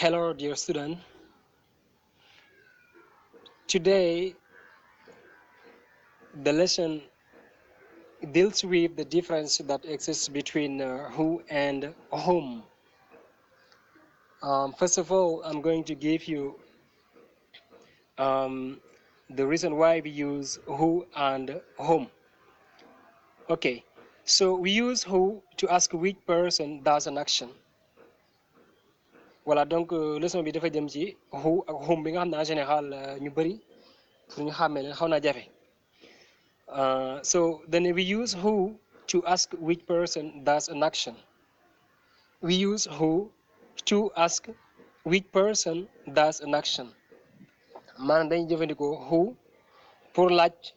Hello, dear student. Today, the lesson deals with the difference that exists between who and whom. First of all, I'm going to give you um, the reason why we use who and whom. Okay, so we use who to ask which person does an action. Voilà, donc leçon bi dafa jëm ci who ak whom bi nga xam ne en général ñu bëri pour ñu xàmmee leen xaw naa jafe. So then we use who to ask which person does an action. We use who to ask which person does an action. maanaam dañuy jëfandikoo who pour laaj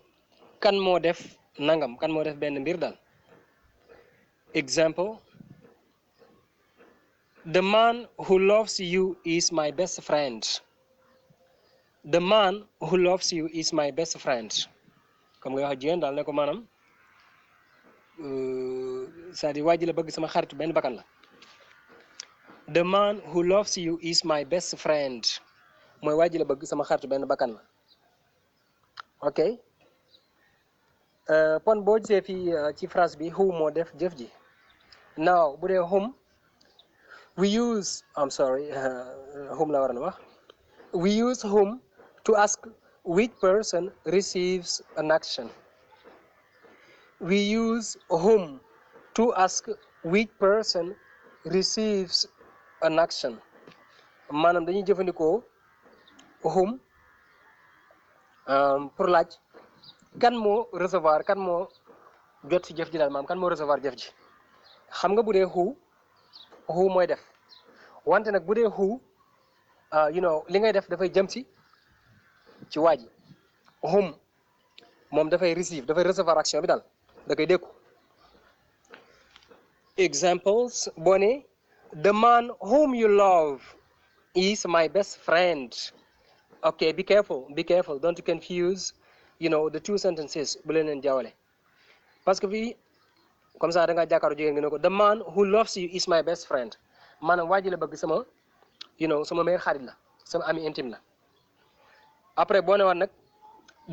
kan moo def nangam kan moo def benn mbir daal. Example: the man who loves you is my best friend. The man who loves you is my best friend. comme nga wax jigéen daal ne ko maanaam c'est-à-dire waa ji la bëgg sama xarit benn bakkan la. The man who loves you is my best friend. mooy waa ji la bëgg sama xarit benn bakkan la. ok pon boo gisee fii ci phrase bi who moo def jëf ji. now bu dee whom we use whom la war a wax. We use whom to ask which person receives an action. We use whom to ask which person receives an action. maanaam dañuy jëfandikoo whom pour laaj kan moo recevoir kan moo jot ci jëf ji daal maanaam kan moo recevoir jëf ji. xam nga bu dee who mooy def wante nag bu dee who li ngay def dafay jëm ci waa ji. whom moom dafay recevoir action bi daal da koy dékku. examples boo ne the man whom you love is my best friend. okay, be careful don't confuse the two sentences bu leen jaawale parce que fii comme ça da ngaa jàkkaaru jigéen nga ne ko the man who loves you is my best friend maanaam waa ji la bëgg sama sama meilleur xarit la sama ami intime la. après boo ne waat nag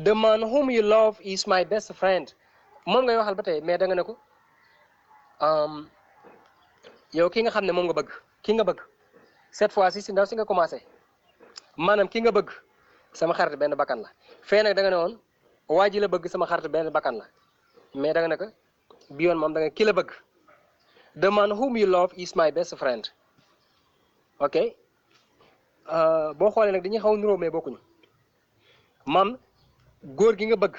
the man whom you love is my best friend moom ngay waxal ba tey mais da nga ne ko yow ki nga xam ne moom nga bëgg ki nga bëgg cette fois-ci si ndaw si nga commencé maanaam ki nga bëgg sama xarit benn bakkan la. fee nag da nga ne woon waa ji la bëgg sama xarit benn bakkan la mais da nga ne ko bi yoon moom da nga ki la bëgg the man whom you love is my best friend. ok boo xoolee nag dañuy xaw niroo mais bokkuñu. maam góor gi nga bëgg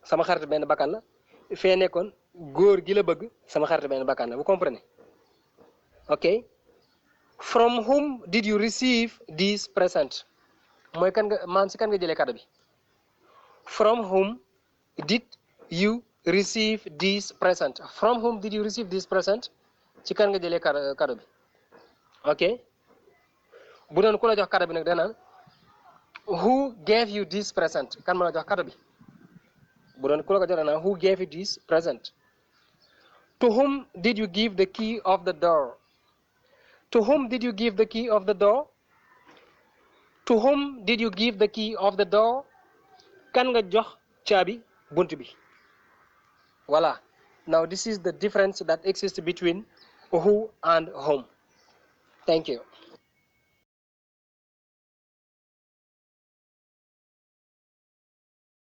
sama xarit benn bakkan la fee nekkoon góor gi la bëgg sama xarit benn bakkan la vous comprenez. ok from whom did you receive this present mooy kan nga maam si kan nga jëlee cadeau bi. from whom did you receive this present. from whom did you receive this present ci kan nga jëlee cadeau bi. ok bu doon ku la jox cadeau bi nag danaan who gave you this present kan ma la jox cadeau bi. bu doon ku la ko jox danaan who gave you this present. to whom did you give the key of the door. To whom did you give the key of the door. To whom did you give the key of the door kan nga jox caabi bunt bi. voilà, now this is the difference that exists between who and whom. Thank you.